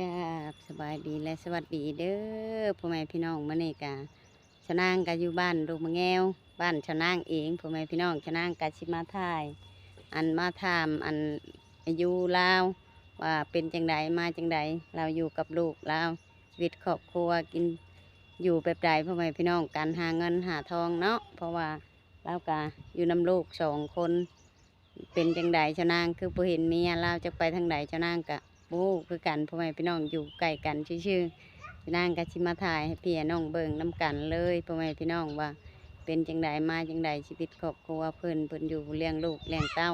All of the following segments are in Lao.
ຄັບ ສະບາຍດີ ແລະ ສະຫວັດດີເດີ ພໍ່ແມ່ພີ່ນ້ອງ. ມື້ນີ້ກະ ຊະນາງກະຢູ່ບ້ານດົງມະແງວ ບ້ານຊະນາງເອງ ພໍ່ແມ່ພີ່ນ້ອງ. ຊະນາງກະຊິມາຖ່າຍ ອັນ ມາຖາມ ອັນ ອາຍຸລາວ ວ່າເປັນຈັ່ງໃດ ມາຈັ່ງໃດ ລາວຢູ່ກັບລູກລາວ ຊີວິດຄອບຄົວ ກິນຢູ່ແບບໃດ ພໍ່ແມ່ພີ່ນ້ອງ. ການຫາເງິນຫາທອງເນາະ ເພາະວ່າລາວກະຢູ່ນຳລູກສອງຄົນ ເປັນຈັ່ງໃດ ຊະນາງຄືບໍ່ເຫັນເມຍລາວຈັກໄປທາງໃດ. ຊະນາງກະບໍ່ຮູ້ຄືກັນ ພໍ່ແມ່ພີ່ນ້ອງ ຢູ່ໃກ້ກັນຊື່ໆ. ຊະນາງກະຊິມາຖ່າຍໃຫ້ພີ່ໃຫ້ນ້ອງເບິ່ງນຳກັນເລີຍ ພໍ່ແມ່ພີ່ນ້ອງ ວ່າເປັນຈັ່ງໃດ ມາຈັ່ງໃດ ຊີວິດຄອບຄົວເພິ່ນ ເພິ່ນຢູ່ລ້ຽງລູກລ້ຽງເຕົ້າ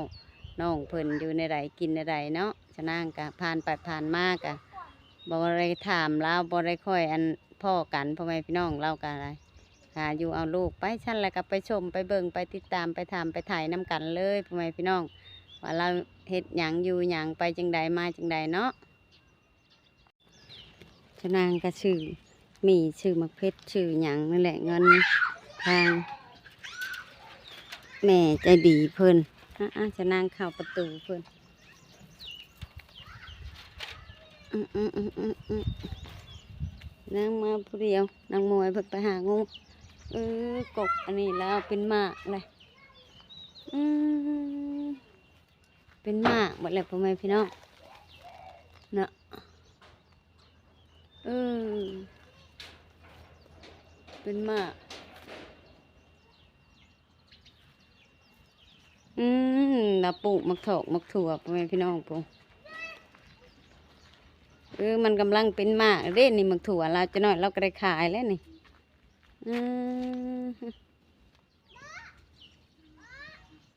ນ້ອງເພິ່ນຢູ່ແນວໃດ ກິນແນວໃດເນາະ. ຊະນາງກະຜ່ານໄປຜ່ານມາກະບໍ່ໄດ້ຖາມລາວ ບໍ່ໄດ້ຄ່ອຍ ອັນ ພໍ້ກັນ ພໍ່ແມ່ພີ່ນ້ອງ. ລາວກະໄດ້ ຫາຢູ່ເອົາລູກໄປ ຊັ້ນແລ້ວກໍໄປຊົມໄປເບິ່ງໄປຕິດຕາມໄປຖາມໄປໄຖ່ນຳກັນເລີຍ ພໍ່ແມ່ພີ່ນ້ອງ ວ່າລາວເຮັດຫຍັງຢູ່ຫຍັງ ໄປຈັ່ງໃດມາຈັ່ງໃດເນາະ. ຊະນາງກໍຊື້ໝີ່ ຊື້ໝາກເຜັດ ຊື້ຫຍັງນັ້ນແຫຼະ ເງິນທາງແມ່ໃຈດີເພິ່ນ. ອາໆ ຊະນາງເຂົ້າປະຕູເພິ່ນ. ອືມໆ ນາງມາຜູ້ດຽວ ນາງມວຍເພິ່ນໄປຫາງູ. ເອີ ກົກອັນນີ້ລາວເປັນໝາກແຫຼະ. ອືມ ເປັນໝາກເບິດແຫຼະ ພໍ່ແມ່ພີ່ນ້ອງເນາະ. ເອີ ເປັນໝາກ. ອືມ ລາວປູກໝາກຖອກໝາກຖົ່ວ ພໍ່ແມ່ພີ່ນ້ອງພຸ້ນ. ເອີ ມັນກຳລັງເປັນໝາກເດ້ນີ້ ໝາກຖົ່ວລາວ ຈັກໜ້ອຍລາວກໍໄດ້ຂາຍແລ້ວນີ້. ອືມ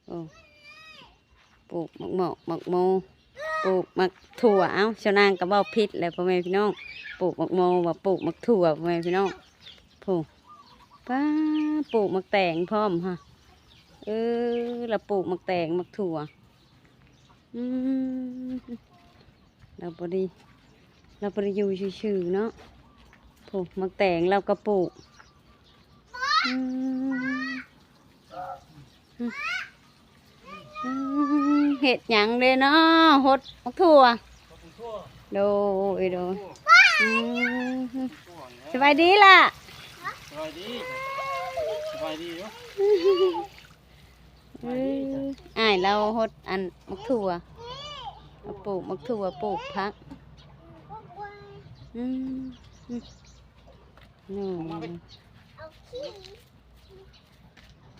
ໂອ້ ປູກໝາກໝອກໝາກໂມ ປູກໝາກຖົ່ວ. ເອົ້າ ຊາວນາງກໍເວົ້າຜິດແລ້ວ ພໍ່ແມ່ພີ່ນ້ອງ ປູກໝາກໂມ ວ່າປູກໝາກຖົ່ວ ພໍ່ແມ່ພີ່ນ້ອງ. ໂອ້ ປ້າ ປູກໝາກແຕງພ້ອມຫະ. ເອີ ລາວປູກໝາກແຕງໝາກຖົ່ວ. ອືມ ລາວບໍ່ໄດ້ ລາວບໍ່ໄດ້ຢູ່ຊື່ໆເນາະ. ໂອ້ ໝາກແຕງລາວກໍປູກ. ອືມ ອືມ ເຮັດຫຍັງເດ້ເນາະ ຫົດໝາກຖົ່ວ. ໂດຍ ໂດຍ. ອືມ ສະບາຍດີລະ. ສະບາຍດີ ສະບາຍດີຢູ່. ເອີ ອ້າຍລາວຫົດອັນໝາກຖົ່ວ ເອົາປູກໝາກຖົ່ວ ປູກຜັກ. ອືມ ອືມ ໂອ້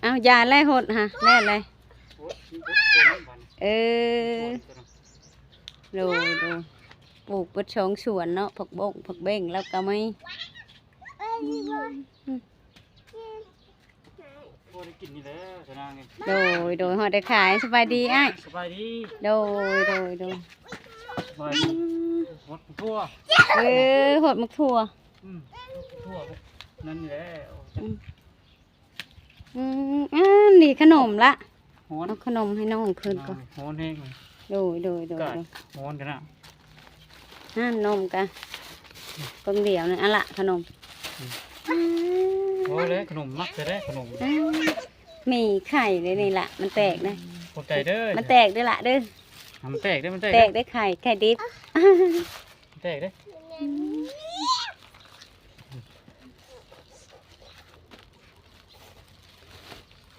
ເອົາຢາແລ້ວຫົດຫະ ແລ້ວແຫຼະ. ເອີ ໂດຍ ໂດຍ ປູກເບິດສອງສວນເນາະ ຜັກບົ້ງ ຜັກເບັ້ງ ແລ້ວກໍມີ. ອືມ ພໍໄດ້ກິນນີ້ແຫຼະ ຊະນາງເອີຍ. ໂດຍ ໂດຍ ຮອດໄດ້ຂາຍ. ສະບາຍດີອ້າຍ. ສະບາຍດີ. ໂດຍ ໂດຍ ໂດຍ. ສະບາຍດີ. ອືມ ຫົດໝາກຖົ່ວ. ເອີ ຫົດໝາກຖົ່ວ. ອືມ ຖົ່ວນັ້ນແຫຼະ. ອືມ ອືມ ອັນນີ້ຂະໜົມລະ. ຮ້ອນ ເອົາຂະໜົມໃຫ້ນ້ອງເພິ່ນກ່ອນ. ຮ້ອນແຮງ. ໂດຍ ໂດຍ ໂດຍ ໂດຍ. ຮ້ອນກັນນະ ນັ້ນນົມກະ ເບິ່ງດຽວນີ້ ອັນລະຂະໜົມ. ອືມ ອືມ ໂອ້ຍ ຂະໜົມມັກແທ້ໆ ຂະໜົມ. ອືມ ມີໄຂ່ເດ້ນີ້ລະ ມັນແຕກເດ້. ຂອບໃຈເດີ ມັນແຕກເດີລະເດີ. ມັນແຕກເດ້ ມັນແຕກ ແຕກເດ້ ໄຂ່ ໄຂ່ດິບ ແຕກເດ້. ອືມ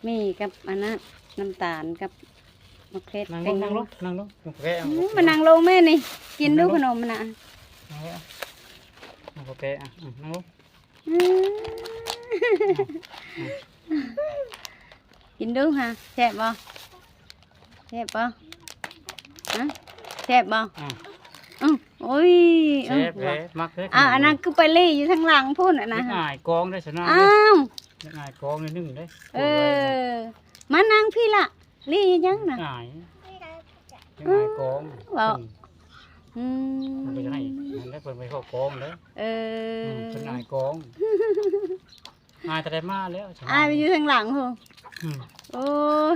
ມີກັບອັນນັ້ນ ນ້ຳຕານກັບໝາກເຜັດ. ນັ່ງລົງ ນັ່ງລົງ ນັ່ງລົງ. ອືມ ມານັ່ງລົງແມ່ນີ້ ກິນດູຂະໜົມນະ. ນັ່ງລົງ ນັ່ງລົງ. ອືມ ກິນດູຫະ ແຊບບໍ່? ແຊບບໍ່? ຮະ ແຊບບໍ່? ອືມ ອືມ ໂອ້ຍ ແຊບແຫຼະ ມັກເດີ. ອ້າວ ອັນນັ້ນຄືໄປລີ້ຢູ່ທາງຫຼັງພຸ້ນ ອັນນັ້ນ ອາຍກອງເດ້ຊະນະ. ອ້າວ ອາຍກອງໜຶ່ງເດ້. ເອີ ມານັ່ງພີ້ລະ ລີ້ຫຍັງນະ? ອາຍ ອາຍກອງ ເວົ້າ. ອືມ ມັນກໍຈະໃຫ້ນັ້ນແຫຼະ ເພິ່ນໄປເຂົ້າກອງເດ້. ເອີ ອືມ ເພິ່ນອາຍກອງ. ອາຍແຕ່ໄດ້ມາແລ້ວ ອາຍໄປຢູ່ທາງຫຼັງພຸ້ນ. ອືມ ໂອ້ຍ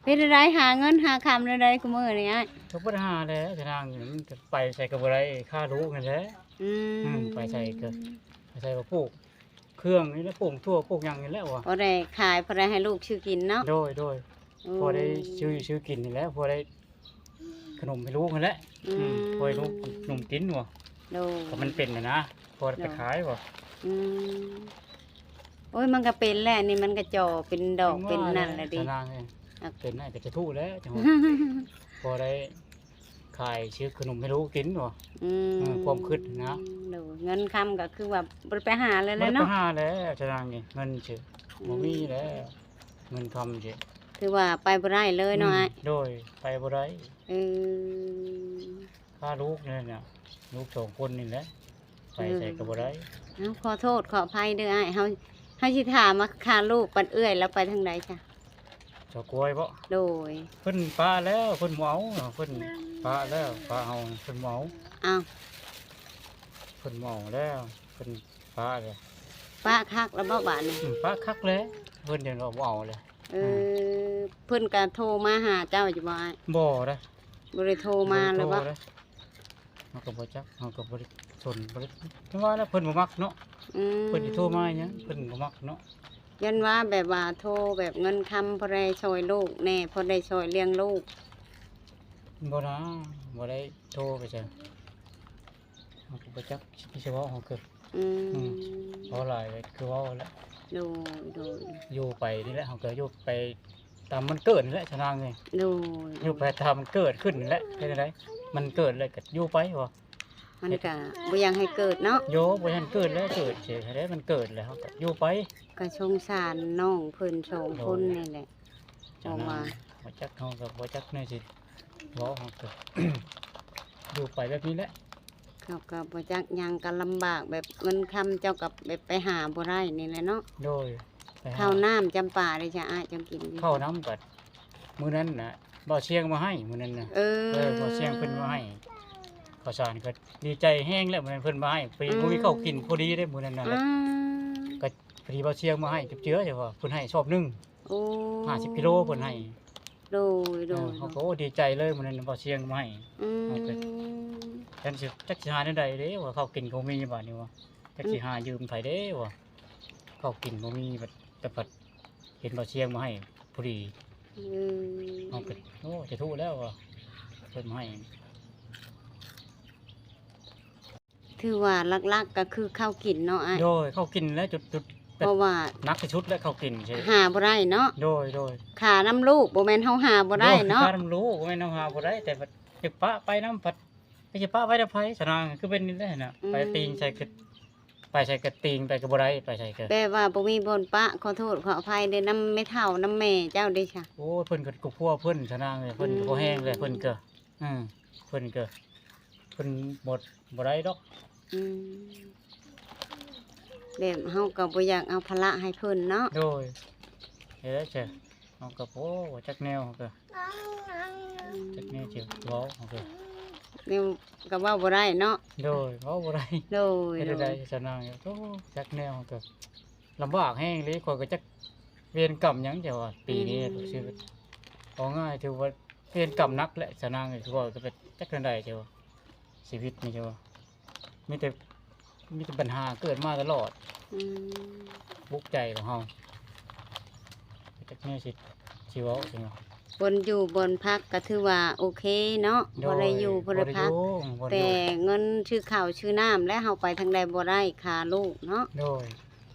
ເປັນຈັ່ງໃດ ຫາເງິນຫາຄຳແນວໃດ ຄຸມື້ນີ້ອ້າຍ? ກໍບໍ່ໄດ້ຫາແຫຼະ ຊະນາງ ໄປໃສກໍບໍ່ໄດ້ ຄ່າລູກນັ້ນແຫຼະ. ອືມ ອືມ ໄປໃສກໍ ໄປໃສກໍປູກເຄື່ອງນີ້ແຫຼະ ປູກຖົ່ວ ປູກຫຍັງນີ້ແຫຼະວ່າ ພໍໄດ້ຂາຍ ພໍໄດ້ໃຫ້ລູກຊື້ກິນເນາະ. ໂດຍ ໂດຍ. ໂອ້ ພໍໄດ້ຊື້ ຊື້ກິນນີ້ແຫຼະ ພໍໄດ້ ຂະໜົມໃຫ້ລູກຫັ້ນແຫຼະ. ອືມ ອືມ ພໍໃຫ້ລູກໜຸ່ມກິນບໍ່? ໂດຍ ກໍມັນເປັນຫັ້ນນະ ພໍໄດ້ໄປຂາຍບໍ່? ອືມ ໂອ້ຍ ມັນກໍເປັນແຫຼະ ນີ້ມັນກໍຈ່ອເປັນດອກເປັນນັ້ນແຫຼະເດ້. ເປັນໄດ້ກໍຈະທຸແຫຼະ ຈັ່ງວ່າ ພໍໄດ້ຂາຍຊື້ຂະໜົມໃຫ້ລູກກິນບໍ່? ອືມ ເອີ ຄວາມຄິດນະ. ໂດຍ ເງິນຄຳກໍຄືວ່າບໍ່ໄດ້ໄປຫາແລ້ວເນາະ. ບໍ່ໄດ້ໄປຫາແລ້ວ ສະນາງນີ້ ເງິນຊື່ ອືມ ບໍ່ມີແລ້ວ ເງິນຄຳຊິ ຖືວ່າໄປບໍ່ໄດ້ເລີຍເນາະ. ອືມ ອ້າຍ ໂດຍ ໄປບໍ່ໄດ້. ເອີ ຄ່າລູກນີ້ນະ ລູກສອງຄົນນີ້ແຫຼະ ໄປໃສກໍບໍ່ໄດ້. ເອີ ເອົາ ຂໍໂທດຂໍອະໄພເດີອ້າຍ ເຮົາ ເຮົາຊິຖາມວ່າຄ່າລູກ ບັດເອື້ອຍລາວໄປທາງໃດຊະ? ສາວກວຍບໍ? ໂດຍ ເພິ່ນປະແລ້ວ ເພິ່ນບໍ່ເອົາ ເພິ່ນປະແລ້ວ ປະເຮົາ ເພິ່ນບໍ່ເອົາ. ອ້າວ ເພິ່ນບໍ່ເອົາແລ້ວ ເພິ່ນປະແລ້ວ. ປະຄັກແລ້ວບໍບາດນີ້? ອືມ ປະຄັກແລ້ວ ເພິ່ນຈັ່ງວ່າບໍ່ເອົາແລ້ວ. ເອີ ເອີ ເພິ່ນກະໂທມາຫາເຈົ້າຢູ່ບໍ່ອ້າຍ? ບໍ່ເດ້ ບໍ່ໄດ້ໂທມາເລີຍບໍ? ບໍ່ໄດ້ໂທເດ້ ເຮົາກໍບໍ່ຈັກ ເຮົາກໍບໍ່ໄດ້ສົນ ບໍ່ໄດ້ ຈັ່ງວ່າແຫຼະ ເພິ່ນບໍ່ມັກເນາະ. ອືມ ເພິ່ນຊິໂທມາຫຍັງ ເພິ່ນບໍ່ມັກເນາະ. ຢ້ານວ່າແບບວ່າໂທແບບເງິນຄຳພໍໄດ້ຊ່ອຍລູກແດ່ ພໍໄດ້ຊ່ອຍລ້ຽງລູກ. ບໍ່ນາ ບໍ່ໄດ້ໂທໄປໃສ ເຮົາກໍບໍ່ຈັກ ຊິໄປເວົ້າເຮົາກໍ ອືມ ອືມ ເວົ້າຫຼາຍກໍຄືເວົ້າແຫຼະ. ໂດຍ ໂດຍ ຢູ່ໄປນີ້ແຫຼະ ເຮົາກໍຢູ່ໄປຕາມມັນເກີດນີ້ແຫຼະ ສະນາງເອີຍ. ໂດຍ ຢູ່ໄປຕາມມັນເກີດຂຶ້ນນີ້ແຫຼະ ເຮັດຈັ່ງໃດ ມັນເກີດແລ້ວກໍຢູ່ໄປວ່າ ມັນກໍບໍ່ຢາກໃຫ້ເກີດເນາະ. ໂຍ ບໍ່ຢາກໃຫ້ເກີດແລ້ວ ເກີດເສຍແລ້ວ ມັນເກີດແລ້ວ ເຮົາກໍຢູ່ໄປ. ກໍສົງສານນ້ອງເພິ່ນສອງຄົນນີ້ແຫຼະ ໂດຍ ເພາະວ່າ ສະນາງ ບໍ່ຈັກ ເຮົາກໍບໍ່ຈັກແນວຊິເວົ້າ ເຮົາກໍຢູ່ໄປແບບນີ້ແຫຼະ. ເຂົາກໍບໍ່ຈັກຫຍັງ ກໍລຳບາກ ແບບເງິນຄຳເຈົ້າກໍແບບໄປຫາບໍ່ໄດ້ນີ້ແຫຼະເນາະ. ໂດຍ ໄປຫາ ເຂົ້ານ້ຳຈຳປາເດ້ຊະ ອ້າຍ ເຈົ້າກິນຢູ່? ເຂົ້ານ້ຳກໍມື້ນັ້ນນະ ບ່າວຊຽງມາໃຫ້ມື້ນັ້ນນະ. ເອີ ເອີ ບ່າວຊຽງເພິ່ນມາໃຫ້ເຂົ້າສານ ກໍດີໃຈແຮງແຫຼະ ມື້ນັ້ນເພິ່ນມາໃຫ້ ພໍດີ ອືມ ບໍ່ມີເຂົ້າກິນ ພໍດີເດ້ມື້ນັ້ນນະ. ອືມ ກໍພໍດີບ່າວຊຽງມາໃຫ້ ເຈື່ອໆ ວ່າເພິ່ນໃຫ້ຊອບໜຶ່ງ. ໂອ້ ຫ້າສິບກິໂລເພິ່ນໃຫ້. ໂດຍ ໂດຍ ເອີ ເຮົາກໍ ໂອ້ ດີໃຈເລີຍ ມື້ນັ້ນບ່າວຊຽງມາໃຫ້. ອືມ ເຮົາກໍ ຈັກຊິ ຈັກຊິຫາແນວໃດເດ້ ວ່າເຂົ້າກິນກໍບໍ່ມີບາດນີ້ວ່າ ຈັກຊິຫາຢືມໃຜເດ້ວ່າ ເຂົ້າກິນບໍ່ມີ ບັດ ແຕ່ພັດເຫັນບ່າວຊຽງມາໃຫ້ພໍດີ. ອືມ ເຮົາກໍ ໂອ້ ຈະທຸແລ້ວວ່າ ເພິ່ນມາໃຫ້. ຖືວ່າຫຼັກໆກໍຄືເຂົ້າກິນເນາະອ້າຍ? ໂດຍ ເຂົ້າກິນແຫຼະ ຈຸດ ຈຸດ ເພາະວ່າໜັກທີ່ສຸດແຫຼະ ເຂົ້າກິນ ຫາບໍ່ໄດ້ເນາະ. ໂດຍ ໂດຍ ຄ່ານຳລູກ ບໍ່ແມ່ນເຮົາຫາບໍ່ໄດ້ເນາະ. ໂດຍ ຄ່ານຳລູກ ບໍ່ແມ່ນເຮົາຫາບໍ່ໄດ້ ແຕ່ວ່າຢາກປະໄປນຳ ພັດໄປຊິປະໄວ້ນຳໃຜ ສະນາງ ຄືເປັນນີ້ແຫຼະນະ. ອືມ ໄປຕີງໃສ່ ໄປໃສກໍຕີງໄປກໍບໍ່ໄດ້ ໄປໃສກໍ ແບບວ່າບໍ່ມີບ່ອນປະ. ຂໍໂທດຂໍອະໄພເດີ ນຳແມ່ເຖົ້ານຳແມ່ເຈົ້າເດຊະ? ໂອ້ຍ ເພິ່ນກໍຄົວເພິ່ນ ສະນາງເອີຍ ເພິ່ນກໍ ອືມ ພໍແຮງແລ້ວ ເພິ່ນກໍ ເອີ ເພິ່ນກໍ ເພິ່ນບໍ່ ບໍ່ໄດ້ດອກ. ອືມ ແບບເຮົາກໍບໍ່ຢາກເອົາພາລະໃຫ້ເພິ່ນເນາະ. ໂດຍ ເຮັດໄດ້ຊະ ເຮົາກໍ ໂອ້ ບໍ່ຈັກແນວ ເຮົາກໍ ອືມ ຈັກແນວຊິເວົ້າ ເຮົາກໍ ແນວກໍເວົ້າບໍ່ໄດ້ເນາະ. ໂດຍ ເວົ້າບໍ່ໄດ້. ໂດຍ ເຮັດໄດ້ ໂດຍ ຊະນາງ ໂອ້ ຈັກແນວ ເຮົາກໍລຳບາກແຮງເລີຍ. ຂ້ອຍກໍຈັກເວນກຳຫຍັງ ເຈົ້າວ່າ ປີນີ້ ອືມ ຊື່ ເວົ້າງ່າຍ ຖືວ່າ ເວນກຳໜັກແຫຼະ ສະນາງເອີຍ ຄືວ່າກໍເປັນຈັກແນວໃດ ເຈົ້າວ່າ ຊີວິດນີ້ ເຈົ້າວ່າ ມີແຕ່ ມີແຕ່ບັນຫາເກີດມາຕະຫຼອດ. ອືມ ທຸກໃຈຂອງເຮົາ ຈັກແນວຊິ ຊິເວົ້າຈັ່ງໃດ. ບ່ອນຢູ່ບ່ອນພັກກໍຖືວ່າໂອເຄເນາະ. ໂດຍ ພໍໄດ້ຢູ່ພໍໄດ້ພັກ ພໍໄດ້ຢູ່ ແຕ່ເງິນຊື້ເຂົ້າຊື້ນ້ຳ ແລະ ເຮົາໄປທາງໃດບໍ່ໄດ້ ຄ່າລູກເນາະ. ໂດຍ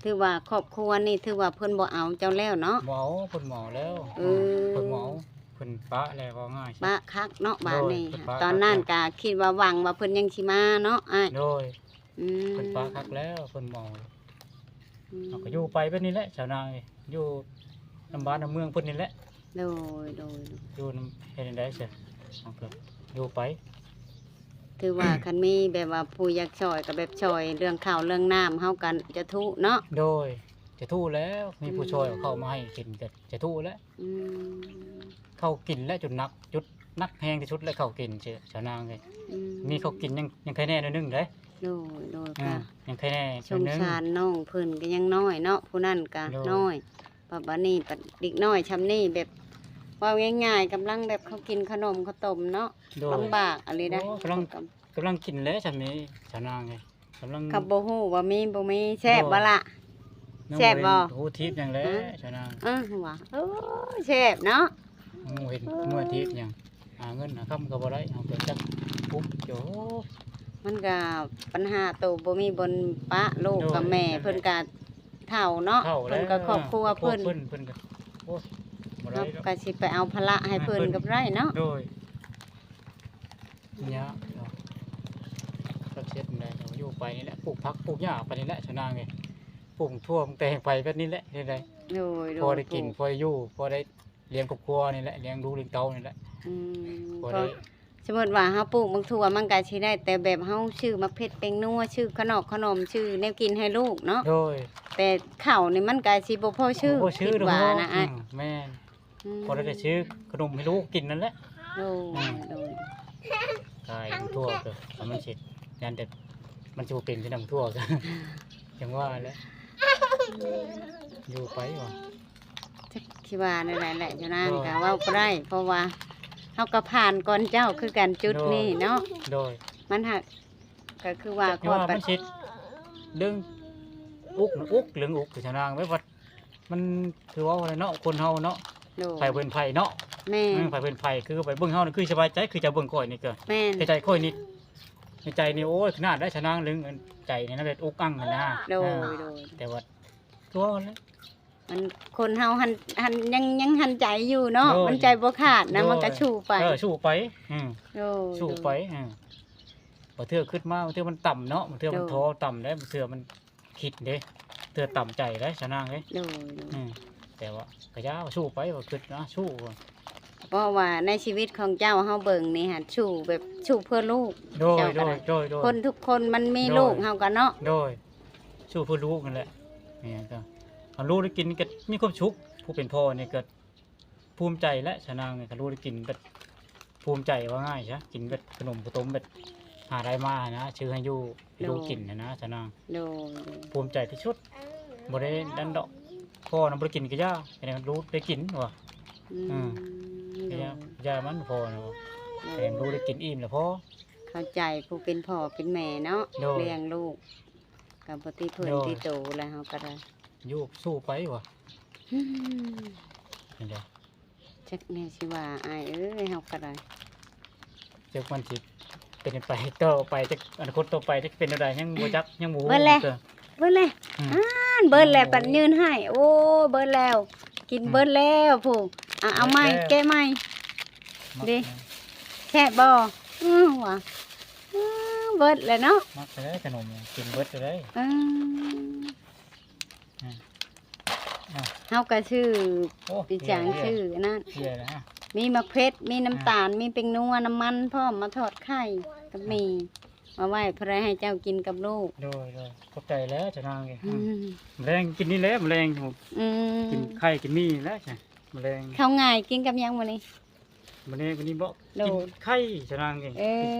ຖືວ່າຄອບຄົວນີ້ ຖືວ່າເພິ່ນບໍ່ເອົາເຈົ້າແລ້ວເນາະ. ບໍ່ເອົາ ເພິ່ນບໍ່ເອົາແລ້ວ. ເອີ ເພິ່ນບໍ່ເອົາ ເພິ່ນປະແລ້ວ ເວົ້າງ່າຍ ປະຄັກເນາະ. ໂດຍ ບາດນີ້ ເພິ່ນປະ ຕອນນັ້ນກໍຄິດວ່າຫວັງວ່າເພິ່ນຍັງຊິມາເນາະອ້າຍ. ໂດຍ ອືມ ເພິ່ນປະຄັກແລ້ວ ເພິ່ນບໍ່ເອົາ. ອືມ ເຮົາກໍຢູ່ໄປແບບນີ້ແຫຼະ ຊາວນາເອີຍ ຢູ່ນຳບ້ານນຳເມືອງເພິ່ນນີ້ແຫຼະ. ໂດຍ ໂດຍ ຢູ່ນຳ ເຮັດຈັ່ງໃດຊະ ເຮົາກໍຢູ່ໄປ. ຖືວ່າຄັນມີແບບວ່າຜູ້ຢາກຊ່ອຍກໍແບບຊ່ອຍເລື່ອງເຂົ້າເລື່ອງນ້ຳ ເຮົາກໍຈະທຸເນາະ. ໂດຍ ຈະທຸແລ້ວ ມີຜູ້ ອືມ ຊ່ອຍເອົາເຂົ້າມາໃຫ້ກິນກໍຈະທຸແລ້ວ. ອືມ ເຂົ້າກິນແຫຼະຈຸດໜັກ ຈຸດໜັກແຮງທີ່ສຸດແຫຼະ ເຂົ້າກິນ ຊາວນາເອີຍ. ອືມ ມີເຂົ້າກິນຍັງ ຍັງໃຄແນ່ໜ້ອຍໜຶ່ງເດ້. ໂດຍ ໂດຍ ອ່າ ກໍຍັງໃຄແນ່ໜ້ອຍໜຶ່ງ. ສົງສານນ້ອງເພິ່ນກໍຍັງນ້ອຍເນາະ ຜູ້ນັ້ນກໍ ໂດຍ ນ້ອຍ ບັດນີ້ບັດເດັກນ້ອຍຊ່ຳນີ້ ແບບເວົ້າງ່າຍໆ ກຳລັງແບບເຂົາກິນຂະໜົມເຂົ້າຕົ້ມເນາະ. ໂດຍ ລຳບາກອີ່ຫຼີນະ. ໂອ້ ກຳລັງ ກຳ ກຳລັງກິນແຫຼະຊ່ຳນີ້ ຊາວນາເອີຍ ກຳລັງ ກໍບໍ່ຮູ້ວ່າມີບໍ່ມີ. ແຊບບໍ່ລະ? ໂດຍ ແຊບບໍ່? ຍັງບໍ່ເຫັນຫູທີບຫຍັງແຫຼະ ຮະ ຊາວນາ. ເອີ ຫວາ ໂອ້ ແຊບເນາະ. ຫູເຫັນ ເອີ ເມື່ອທີບຫຍັງ ຫາເງິນຫາຄຳກໍບໍ່ໄດ້ ເຮົາກໍຈັກປຸກໂຈ ມັນກໍປັນຫາໂຕບໍ່ມີບ່ອນປະ ລູກກັບແມ່ ໂດຍ ເພິ່ນກໍເຖົ້າເນາະ ເຖົ້າແລ້ວ ເພິ່ນກໍຄອບຄົວເພິ່ນ ເພິ່ນ ເພິ່ນກໍ ໂອ້ຍ ບໍ່ໄດ້ດອກ ເຮົາກໍຊິໄປເອົາພາລະໃຫ້ເພິ່ນ ໃຫ້ເພິ່ນກໍບໍ່ໄດ້ເນາະ ໂດຍ ຍາກເນາະ ຈັກເຮັດແນວໃດ ເຮົາຢູ່ໄປນີ້ແຫຼະ ປູກຜັກປູກຫຍ້າໄປນີ້ແຫຼະ ຊາວນາງເອີຍ ປູກຖົ່ວແຕງໄປແບບນີ້ແຫຼະ ເຮັດໃດ ໂດຍ ພໍໄດ້ກິນ ປູກ ພໍໄດ້ຢູ່ ພໍໄດ້ ລ້ຽງຄອບຄົວນີ້ແຫຼະ ລ້ຽງລູກລ້ຽງເຕົ້ານີ້ແຫຼະ ອືມ ພໍໄດ້ ສົມມຸດວ່າເຮົາປູກບັກຖົ່ວ ມັນກໍຊິໄດ້ແຕ່ແບບເຮົາຊື້ໝາກເຜັດແປ້ງນົວ ຊື້ຂະໜອກຂະໜົມ ຊື້ແນວກິນໃຫ້ລູກເນາະ ໂດຍ ແຕ່ເຂົ້ານີ້ມັນກໍຊິບໍ່ພໍຊື້ ບໍ່ພໍຊື້ ຄິດວ່ານະ ດອກ ອ້າຍ ອືມ ແມ່ນ ອືມ ພໍໄດ້ແຕ່ຊື້ຂະໜົມໃຫ້ລູກກິນນັ້ນແຫຼະ ໂດຍ ອືມ ໂດຍ ຂາຍບັກຖົ່ວກໍ ມັນຊິ ຢ້ານແຕ່ມັນຊິບໍ່ເປັນຄືນຳຖົ່ວ ຈັ່ງວ່າແຫຼະ ຢູ່ໄປວ່າ ຈັກຊິວ່າແນວໃດແຫຼະ ຊາວນາງ ໂດຍ ກໍເວົ້າບໍ່ໄດ້ ເພາະວ່າເຮົາກໍຜ່ານກ່ອນເຈົ້າຄືກັນຈຸດນີ້ເນາະ ໂດຍ ມັນຫາກ ກໍຄືວ່າ ຈັກຊິວ່າ ມັນຊິເລື່ອງອຸກ ອຸກ ເລື່ອງອຸກ ຊາວນາງ ແບບວ່າມັນຄືເວົ້າແຫຼະເນາະ ຄົນເຮົາເນາະ ໂດຍ ໃຜເປັນໃຜເນາະ ແມ່ນ ເອີ ໃຜເປັນໃຜ ຄືໄປເບິ່ງເຮົານີ້ຄືສະບາຍໃຈ ຄືຈະເບິ່ງຂ້ອຍນີ້ກໍ ແມ່ນ ໃນໃຈຂ້ອຍນີ້ ໃນໃຈນີ້ ໂອ້ຍ ຂະໜາດໃດ ຊາວນາງ ເລື່ອງໃຈນີ້ນະ ແບບອຸກອັ່ງຫັ້ນນະ ໂດຍ ເອີ ໂດຍ ແຕ່ວ່າ ຄືເວົ້າແຫຼະ ມັນ ຄົນເຮົາຫັ້ນ ຫັ້ນ ຍັງ ຍັງຫັ້ນໃຈຢູ່ເນາະ ໂດຍ ມັນໃຈບໍ່ຂາດນະ ໂດຍ ມັນກໍສູ້ໄປ ເອີ ສູ້ໄປ ອືມ ໂດຍ ສູ້ໄປ ໂດຍ ເອີ ບາງເທື່ອຄິດມາ ບາງເທື່ອມັນຕ່ຳເນາະ ບາງເທື່ອມັນ ໂດຍ ທໍ່ຕ່ຳເດ້ ບາງເທື່ອມັນຄິດເດ້ ເທື່ອຕ່ຳໃຈເດ້ ຊາວນາງເອີຍ ໂດຍ ໂດຍ ອືມ ແຕ່ວ່າກໍຢ່າ ສູ້ໄປ ວ່າຄິດນະ ສູ້ ເພາະວ່າໃນຊີວິດຂອງເຈົ້າ ເຮົາເບິ່ງນີ້ຫັ້ນ ສູ້ແບບ ສູ້ເພື່ອລູກ ໂດຍ ເຈົ້າກໍໄດ້ ໂດຍ ໂດຍ ໂດຍ ຄົນທຸກຄົນມັນມີ ໂດຍ ລູກ ເຮົາກໍເນາະ ໂດຍ ສູ້ເພື່ອລູກນັ້ນແຫຼະ ແມ່ນ ກໍ ຄັນລູກໄດ້ກິນກໍມີຄວາມສຸກ ຜູ້ເປັນພໍ່ນີ້ກໍພູມໃຈແຫຼະ ຊາວນາງ ຄັນລູກໄດ້ກິນແບບພູມໃຈ ວ່າງ່າຍຊະ ກິນແບບຂະໜົມຂະຕົມແບບຫາໄດ້ມາຫັ້ນນະ ຊື້ໃຫ້ຢູ່ ໃຫ້ລູກ ໂດຍ ກິນຫັ້ນນະ ຊາວນາງ ໂດຍ ໂດຍ ພູມໃຈທີ່ສຸດ ບໍ່ໄດ້ນັ້ນດອກ ພໍ່ນະບໍ່ໄດ້ກິນກໍຢ່າ ໃຫ້ລູກໄດ້ກິນວ່າ ອືມ ອືມ ໂດຍ ຢ່າ ຢ່າມັນ ພໍ່ນະວ່າ ໂດຍ ໃຫ້ລູກໄດ້ກິນອີ່ມແລ້ວພໍ ເຂົ້າໃຈຜູ້ເປັນພໍ່ເປັນແມ່ເນາະ ໂດຍ ລ້ຽງລູກ ກໍບໍ່ຕິເພິ່ນ ໂດຍ ຕິໂຕແລ້ວ ເຮົາກໍໄດ້ ຢູ່ ສູ້ໄປວ່າ ອືມ ຈັ່ງໃດ ຈັກແນວຊິວ່າ ອ້າຍເອີຍ ເຮົາກໍໄດ້ ຈັກມັນຊິເປັນໄປຕໍ່ໄປ ຈັກອະນາຄົດຕໍ່ໄປ ຈັກເປັນແນວໃດ ຍັງບໍ່ຈັກ ຍັງບໍ່ຮູ້ ເບິດແລ້ວ ເບິດແລ້ວ ອືມ ອ່ານ ເບິດແລ້ວ ບັດຍື່ນໃຫ້ ໂອ້ ເບິດແລ້ວ ກິນ ອືມ ເບິດແລ້ວ ຜູ້ ອ່ະ ເອົາໃໝ່ ເບິດແລ້ວ ແກະໃໝ່ ເດ້ ແຊບບໍ່? ອື ວ່າ ອື ເບິດແລ້ວເນາະ ມັກແທ້ຂະໜົມ ກິນເບິດເລີຍ ອື ອ່າ ເຮົາກໍຊື້ ໂອ້ ອີຫຍັງ ເພຍ ເພຍ ຊື້ອັນນັ້ນ ເພຍແລ້ວ ອ່າ ມີໝາກເຜັດ ມີນ້ຳຕານ ອ່າ ມີແປ້ງນົວ ນ້ຳມັນພ້ອມ ມາທອດໄຂ່ກໍມີ ອ່າ ມາໄວ້ເພື່ອໃຫ້ເຈົ້າກິນກັບລູກ ໂດຍ ໂດຍ ຂອບໃຈແລ້ວ ຊາວນາງເອີຍ ອືມ ອືມ ມື້ແລງກິນນີ້ແຫຼະ ມື້ແລງ ອືມ ກິນໄຂ່ກິນໝີ່ແຫຼະ ມື້ແລງ ເຂົ້າງ່າຍ ກິນກັບຫຍັງມື້ນີ້? ມື້ນີ້ ມື້ນີ້ບໍ ໂດຍ ກິນໄຂ່ ຊາວນາງເອີຍ ເອີ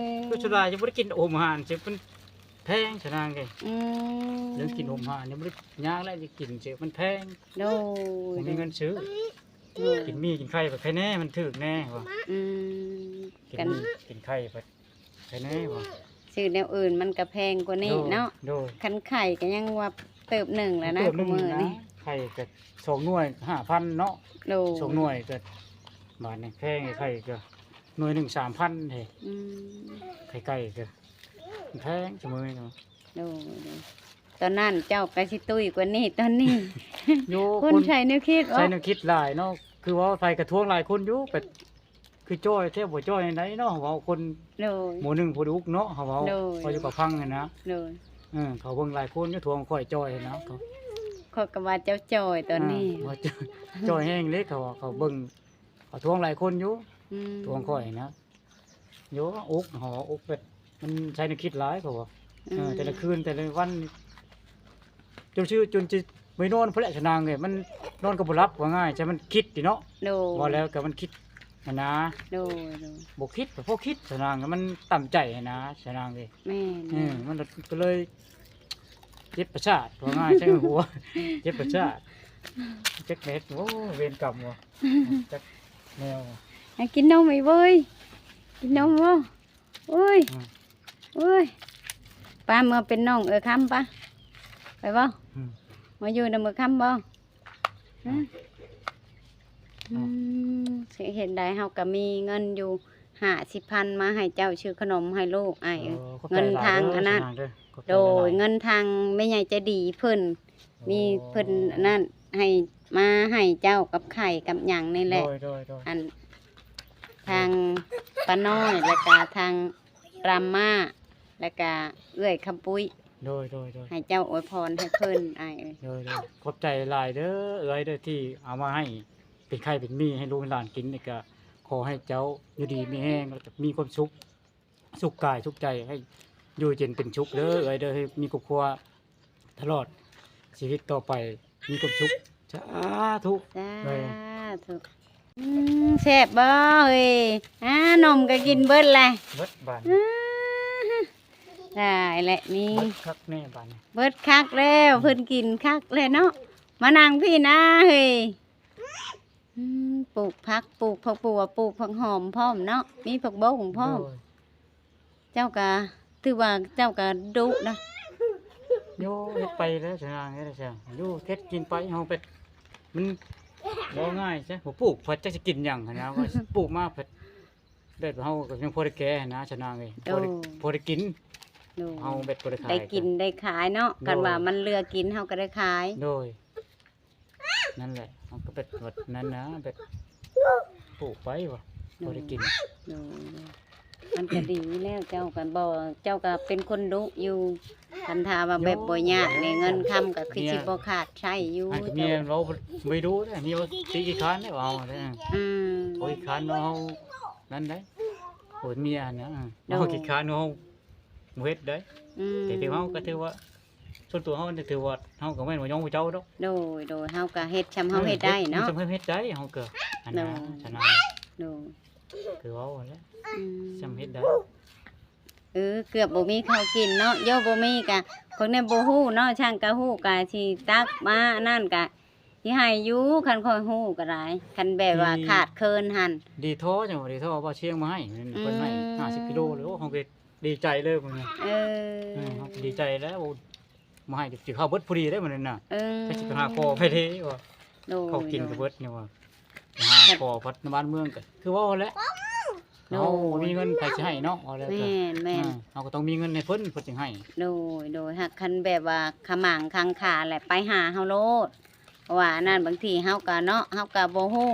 ຄືສ່ວນຫຼາຍຈະບໍ່ໄດ້ກິນໂຮມອາຫານ ຊິເປັນແພງ ຊາວນາງເອີຍ ອືມ ເລື່ອງກິນໂຮມອາຫານນີ້ບໍ່ໄດ້ຍາກແຫຼະ ຈະກິນຊິມັນແພງ ໂດຍ ບໍ່ມີເງິນຊື້ ໂດຍ ກິນໝີ່ກິນໄຂ່ໄປໃຄແດ່ ມັນຖືກແດ່ວ່າ ອືມ ກິນໝີ່ກິນໄຂ່ໄປໃຄແດ່ວ່າ ຊື້ແນວອື່ນມັນກໍແພງກວ່ານີ້ເນາະ ໂດຍ ຄັນໄຂ່ກໍຍັງວ່າເຕີບໜຶ່ງແລ້ວນະ ເຕີບໜຶ່ງ ຄູ່ມື້ນີ້ ນະ ໄຂ່ກໍສອງໜ່ວຍຫ້າພັນເນາະ ໂດຍ ສອງໜ່ວຍກໍ ບາດນີ້ແພງ ໄຂ່ກໍໜ່ວຍໜຶ່ງສາມພັນເດ້ ອືມ ໄຂ່ໄກ່ກໍແພງຊຸມື້ນີ້ ໂດຍ ໂດຍ ຕອນນັ້ນເຈົ້າກໍຊິຕຸ້ຍກວ່ານີ້ຕອນນີ້ ໂຍ ຄົນ ຄົນໃສ່ແນວຄິດ ໃສ່ແນວຄິດຫຼາຍເນາະ ຄືວ່າໃຜກໍທວງຫຼາຍຄົນຢູ່ ແບບຄືຈ່ອຍແທ້ ບໍ່ຈ່ອຍໃນໃດເນາະ ເຮົາເວົ້າຄົນ ໂດຍ ໝູ່ໜຶ່ງຜູ້ດຸເນາະ ເຮົາເວົ້າ ໂດຍ ເວົ້າຢູ່ກັບຟັງຫັ້ນນະ ໂດຍ ເອີ ເຂົາເບິ່ງຫຼາຍຄົນຢູ່ ທວງຂ້ອຍຈ່ອຍຫັ້ນນະ ເຂົາ ຂ້ອຍກໍວ່າເຈົ້າຈ່ອຍຕອນນີ້ ອ່າ ວ່າຈ່ອຍ ຈ່ອຍແຮງເດ້ ເຂົາວ່າ ເຂົາເບິ່ງ ເຂົາທວງຫຼາຍຄົນຢູ່ ອືມ ທວງຂ້ອຍນະ ໂຍ ອຸກຫໍ ອຸກແບບ ມັນໃຊ້ແນວຄິດຫຼາຍ ເຂົາວ່າ ອືມ ເອີ ແຕ່ລະຄືນ ແຕ່ລະວັນ ຈົນຊື່ ຈົນຈະໄປນອນພຸ້ນແຫຼະ ຊະນາງເອີຍ ມັນນອນກໍບໍ່ຫຼັບ ວ່າງ່າຍ ໃຊ້ມັນຄິດຕິເນາະ ໂດຍ ເວົ້າແລ້ວກໍມັນຄິດຫັ້ນນາ ໂດຍ ໂດຍ ບໍ່ຄິດກໍພໍຄິດ ຊະນາງ ມັນຕາມໃຈຫັ້ນນາ ຊະນາງເອີຍ ແມ່ນ ເອີ ມັນກໍເລີຍ ເຈັບປະສາດ ວ່າງ່າຍ ໃຊ້ຫົວ ເຈັບປະສາດ ຈັກແມ່ນ ໂອ້ ເວນກຳບໍ່ ຈັກແນວ ໃຫ້ກິນນົມອີກເວີຍ ກິນນົມບໍ່ ໂອ້ຍ ອືມ ໂອ້ຍ ປ້າເມືອເປັນນ້ອງເອື້ອຍຄຳປະ ໄປບໍ່ ອືມ ມາຢູ່ນຳເອື້ອຍຄຳບໍ່ ອືມ ອືມ ອືມ ຊິເຮັດໃດ ເຮົາກໍມີເງິນຢູ່ ຫ້າສິບພັນມາໃຫ້ເຈົ້າຊື້ຂະໜົມໃຫ້ລູກອ້າຍເອີຍ. ໂອ້ ຂອບໃຈຫຼາຍເດີ ເງິນທາງອັນນັ້ນ ສາວນາງເດີ ຂອບໃຈຫຼາຍໆ ໂດຍ ເງິນທາງແມ່ໃຫຍ່ໃຈດີເພິ່ນ ໂອ້ ມີເພິ່ນອັນນັ້ນໃຫ້ມາໃຫ້ເຈົ້າກັບໄຂ່ກັບຫຍັງນີ້ແຫຼະ. ໂດຍໆໆ ອັນ ທາງປ້ານ້ອຍ ແລ້ວກະທາງຣາມມາ ແລ້ວກະເອື້ອຍຄຳປຸ້ຍ. ໂດຍໆໆ ໃຫ້ເຈົ້າອວຍພອນໃຫ້ເພິ່ນອ້າຍເອີຍ. ໂດຍໆ ຂອບໃຈຫຼາຍເດີເອື້ອຍເດີ ທີ່ເອົາມາໃຫ້ເປັນໄຂ່ເປັນໝີ່ໃຫ້ລູກໃຫ້ຫຼານກິນນີ້ ກະຂໍໃຫ້ເຈົ້າຢູ່ດີມີແຮງ ແລ້ວກະມີຄວາມສຸກ ສຸກກາຍສຸກໃຈ ໃຫ້ຢູ່ເຢັນເປັນສຸກເດີເອື້ອຍເດີ ໃຫ້ມີຄອບຄົວຕະຫຼອດຊີວິດຕໍ່ໄປ ມີຄວາມສຸກ ສາທຸ. ສາທຸ. ເອີ ອືມ ແຊບບໍ່ເອີຍ? ອາ ນົມກໍກິນເບິດແຫຼະ ເບິດບາດ ອາ ໄດ້ແຫຼະນີ້ ເບິດຄັກແນ່ບາດນີ້ ເບິດຄັກແລ້ວ ອືມ ເພິ່ນກິນຄັກແລ້ວເນາະ. ມານັ່ງພີ້ນາເຮີ້ຍ. ອືມ ປູກຜັກ ປູກຜັກບົວ ປູກຜັກຫອມພ້ອມເນາະ ມີຜັກບົ້ງພ້ອມ. ໂດຍ ເຈົ້າກະ ຖືວ່າເຈົ້າກະດຸນະ. ໂຍ ເຮັດໄປແລ້ວຊະນາງເອີຍ ຢູ່ເຮັດກິນໄປ ເຮົາໄປ ມັນບໍ່ງ່າຍຊະ ບໍ່ປູກພັດຈັກຊິກິນຫຍັງຫັ້ນນະ ປູກມາພັດ ແບບເຮົາກໍຍັງພໍໄດ້ແກ່ຫັ້ນນະຊະນາງເອີຍ ໂດຍ ພໍໄດ້ ພໍໄດ້ກິນ. ໂດຍ ເຮົາແບບບໍ່ໄດ້ຂາຍ ໄດ້ກິນໄດ້ຂາຍເນາະ. ໂດຍ ຄັນວ່າມັນເຫຼືອກິນເຮົາກໍໄດ້ຂາຍ. ໂດຍ ນັ້ນແຫຼະ ເຮົາກໍແບບ ແບບນັ້ນນະ ແບບປູກໄວ້ວ່າ ໂດຍ ພໍໄດ້ກິນ. ໂດຍ ມັນກໍດີແລ້ວ ເຈົ້າກໍບໍ່ ເຈົ້າກໍເປັນຄົນດຸຢູ່. ຄັນຖ້າວ່າແບບບໍ່ຍາກນີ້ ເງິນຄຳກໍຄືຊິບໍ່ຂາດໃຊ້ຢູ່. ໃຫ້ເມຍເວົ້າໄປດູເດ້ ເມຍວ່າຂີ້ຄ້ານເດ້ ເວົ້າເດ້. ອືມ ໂອ້ຍ ຂີ້ຄ້ານເນາະ ເຮົານັ້ນໄດ໋ ໂອ້ຍ ເມຍຫັ້ນນະ ໂດຍ ເຮົາຂີ້ຄ້ານເນາະ ເຮົາບໍ່ເຮັດໄດ໋. ອືມ ແຕ່ຖືເຮົາກໍຖືວ່າ ສ່ວນຕົວເຮົານີ້ຖືວ່າ ເຮົາກໍແມ່ນບໍ່ຍອມເຂົາເຈົ້າດອກ. ໂດຍໆ ເຮົາກໍເຮັດຊ່ຳເຮົາເຮັດໄດ້ເນາະ ເຮັດຊ່ຳເຮົາເຮັດໄດ້ ເຮົາກໍອັນນັ້ນ ໂດຍ ຊະນະ ໂດຍ ຄືເວົ້າຫັ້ນແຫຼະ ອືມ ຊ່ຳເຮັດໄດ້. ເອີ ເກືອບບໍ່ມີເຂົ້າກິນເນາະ ໂຍ ບໍ່ມີກະ ພວກນີ້ບໍ່ຮູ້ເນາະ ຊ່າງກະຮູ້ກະຊິຕັກມາ ອັນນັ້ນກະຊິໃຫ້ຢູ່ ຄັນຂ້ອຍຮູ້ກໍໄດ້ ຄັນແບບວ່າ ດີ ຂາດເຂີນຫັ້ນ. ດີທໍ່ ຈັ່ງວ່າດີທໍ່ ບ່າວຊຽງມາໃຫ້ ອືມ ເພິ່ນໃຫ້ຫ້າສິບກິໂລເລີຍ ໂອ້ ເຮົາກໍດີໃຈເລີຍມື້ນີ້. ເອີ ເອີ ເຮົາກໍດີໃຈແລ້ວ ມາໃຫ້ ຊິເຂົ້າເບິດພໍດີເດ້ມື້ນີ້ນະ. ເອີ ຈັກຊິໄປຫາຂໍໃຜເດ້ວ່າ ໂດຍ ເຂົ້າກິນກໍເບິດນີ້ວ່າ ໄປຫາຂໍພັດນະບ້ານເມືອງກໍຄືເວົ້າຫັ້ນແຫຼະ ໂດຍ ເຮົາບໍ່ມີເງິນໃຜຊິໃຫ້ເນາະ ເວົ້າແລ້ວກໍ ແມ່ນໆ ເອີ ເຮົາກໍຕ້ອງມີເງິນໃຫ້ເພິ່ນ ເພິ່ນຈຶ່ງໃຫ້. ໂດຍໆ ຫາກຄັນແບບວ່າຂະໝາງຄັງຄາແຫຼະ ໄປຫາເຮົາໂລດ ເພາະວ່າອັນນັ້ນ ບາງທີເຮົາກໍເນາະ ເຮົາກໍບໍ່ຮູ້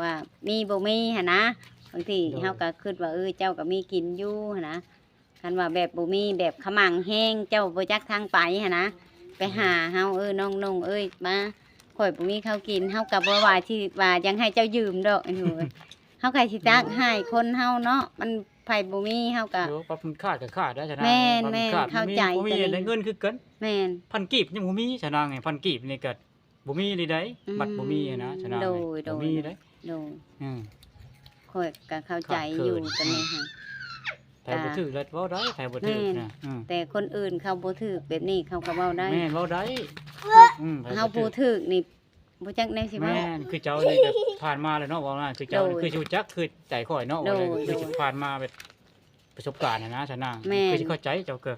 ວ່າມີບໍ່ມີຫັ້ນນະ ບາງທີ ໂດຍ ເຮົາກໍຄິດວ່າ ເອີ ເຈົ້າກໍມີກິນຢູ່ຫັ້ນນະ. ຄັນວ່າແບບບໍ່ມີ ແບບຂະໝາງແຮງ ເຈົ້າບໍ່ຈັກທາງໄປຫັ້ນນະ ໄປຫາເຮົາ ເອີ ນ້ອງນົ່ງເອີຍ ມາ ຂ້ອຍບໍ່ມີເຂົ້າກິນ ເຮົາກໍບໍ່ວ່າຊິວ່າຢາກໃຫ້ເຈົ້າຢືມດອກ ເຮົາກໍຊິຕັກໃຫ້ຄົນເຮົາເນາະ ມັນໃຜບໍ່ມີເຮົາກໍ ໂອ້ ປັບມັນຂາດກໍຂາດໄດ້ຊະນະ ແມ່ນໆ ເຂົ້າໃຈ ບໍ່ມີ ບໍ່ມີ ຕົວນີ້ ໄດ້ເງິນຄືກັນ ແມ່ນ ພັນກີບຍັງບໍ່ມີຊະນາງ ພັນກີບນີ້ກໍ ບໍ່ມີອີ່ຫຼີໃດ ອືມ ບັດບໍ່ມີຫັ້ນນະ ຊະນະ ໂດຍ ບໍ່ມີເດ້ ໂດຍ ອືມ ຂ້ອຍກໍເຂົ້າໃຈຢູ່ ຂາດເຂີນ ຕົວນີ້ຫັ້ນ ໃຜບໍ່ຖືກລະເວົ້າໄດ້ ໃຜບໍ່ຖືກນະ ແມ່ນ ອືມ ແຕ່ຄົນອື່ນເຂົາບໍ່ຖືກແບບນີ້ເຂົາກໍເວົ້າໄດ້ ແມ່ນ ເວົ້າໄດ້ ອືມ ເຮົາຜູ້ຖືກນີ້ບໍ່ຈັກແນວຊິເວົ້າ ແມ່ນ ຄືເຈົ້ານີ້ກໍຜ່ານມາແລ້ວເນາະ ເວົ້ານະ ຄືເຈົ້ານີ້ ໂດຍ ຄືຊິຮູ້ຈັກ ຄືໃຈຂ້ອຍເນາະ ໂດຍ ຄືຊິຜ່ານມາແບບ ປະສົບການຫັ້ນນະ ຊະນາງ ແມ່ນ ຄືຊິເຂົ້າໃຈເຈົ້າກໍ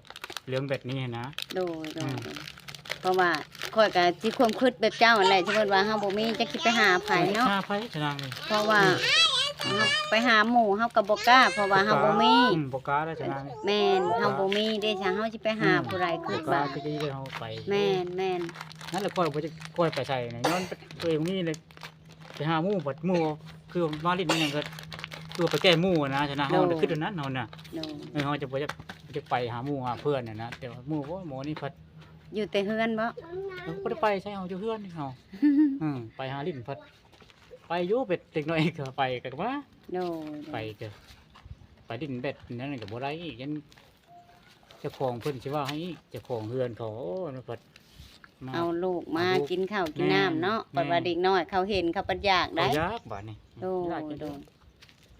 ເລື່ອງແບບນີ້ຫັ້ນນະ ໂດຍໆ ອືມ ໂດຍ ເພາະວ່າຂ້ອຍກໍຊິຄວາມຄິດແບບເຈົ້າຫັ້ນແຫຼະ ສົມມຸດວ່າເຮົາບໍ່ມີ ຈັກຊິໄປຫາໃຜເນາະ ຫາໃຜ ຊະນາງ ເພາະວ່າ ອືມ ເຮົາໄປຫາໝູ່ເຮົາກໍບໍ່ກ້າ ເພາະວ່າເຮົາບໍ່ມີ ອືມ ບໍ່ກ້າແລ້ວ ຊະນາງ ແມ່ນ ເຮົາບໍ່ມີເດ້ ຊະ ເຮົາຊິໄປຫາ ອືມ ຜູ້ໃດ ຄິດວ່າ ບໍ່ກ້າ ຄືຊິໄດ້ເຮົາໄປ ແມ່ນໆ ນັ້ນແຫຼະ ຂ້ອຍບໍ່ຈັກ ຂ້ອຍໄປໃສນະ ຍ້ອນຕົວເອງມີເລີຍ ໄປຫາໝູ່ ບັດໝູ່ຄືມາຫຼິ້ນຫຍັງກໍຄືໄປແກ້ໝູ່ນະ ຊະນະ ເຮົາ ໂດຍ ຄິດແນວນັ້ນເຮົານະ ໂດຍ ເອີ ເຮົາຈະບໍ່ຢາກ ຈະໄປຫາໝູ່ຫາເພື່ອນນະ ແຕ່ວ່າໝູ່ ໂອ້ຍ ໝໍນີ້ພັດ ຢູ່ແຕ່ເຮືອນບໍ? ເອີ ບໍ່ໄດ້ໄປໃສ ເຮົາຢູ່ເຮືອນເຮົາ ອືມ ໄປຫາຫຼິ້ນພັດ ໄປຢູ່ ເປັນເດັກນ້ອຍກໍໄປກໍມາ ໂດຍ ໄປກໍໄປຫຼິ້ນແບັດນັ້ນກໍບໍ່ໄດ້ອີກ ຢ້ານ ເຈົ້າຂອງເພິ່ນຊິວ່າໃຫ້ອີກ ເຈົ້າຂອງເຮືອນເຂົາ ໂອ້ ມັນພັດມາ ເອົາລູກມາ ເອົາລູກ ກິນເຂົ້າກິນນ້ຳເນາະ ແມ່ນ ເພາະວ່າເດັກນ້ອຍເຂົາເຫັນເຂົາກໍຢາກໄດ໋ ເຂົາຢາກບາດນີ້ ໂດຍ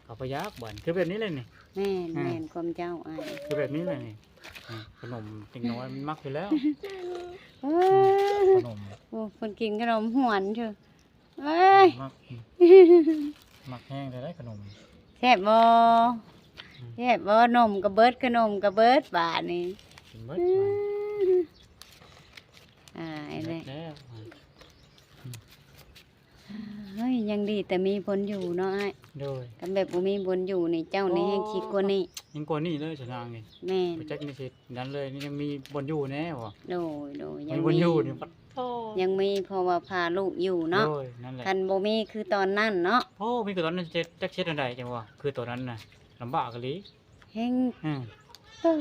ເຂົາກໍຢາກບາດ ຄືແບບນີ້ແຫຼະນີ້ ແມ່ນ ອືມ ແມ່ນ ຄວາມເຈົ້າອ້າຍ ຄືແບບນີ້ແຫຼະນີ້ ອືມ ຂະໜົມເດັກນ້ອຍມັນມັກຢູ່ແລ້ວ ເອີ ອືມ ຂະໜົມ ໂອ້ ເພິ່ນກິນຂະໜົມຫວນເທີ. ເອີຍ ມັກ ມັກແຮງແທ້ໃດຂະໜົມ ແຊບບໍ່? ອືມ ແຊບບໍ່? ນົມກໍເບິດ ຂະໜົມກໍເບິດບາດນີ້ ກິນເບິດ ອືມ ຕາຍແລ້ວ ເບິດແລ້ວ ອືມ ເຮີ້ຍ ຍັງດີແຕ່ມີບ່ອນຢູ່ເນາະອ້າຍ. ໂດຍ. ຄັນແບບບໍ່ມີບ່ອນຢູ່ນີ້ ເຈົ້ານີ້ແຮງຊິກວ່ານີ້. ໂອ້ ຍັງກວ່ານີ້ເລີຍຊະນາງນີ້. ແມ່ນ. ບໍ່ຈັກນີ້ຊິນັ້ນເລີຍ ນີ້ຍັງມີບ່ອນຢູ່ແນ່ບໍ່? ໂດຍ ໂດຍ. ຍັງມີບ່ອນຢູ່ນີ້ ຍັງມີ ເພາະວ່າພາລູກຢູ່ເນາະ. ໂດຍ ນັ້ນແຫຼະ. ຄັນບໍ່ມີຄືຕອນນັ້ນເນາະ. ໂອ້ ມີຄືຕອນນັ້ນ ເຈັດ ຈັກເຮັດແນວໃດ ຈັ່ງວ່າ ຄືຕອນນັ້ນນະ ລຳບາກອີ່ຫຼີ. ແຮງ ອືມ ໂອ້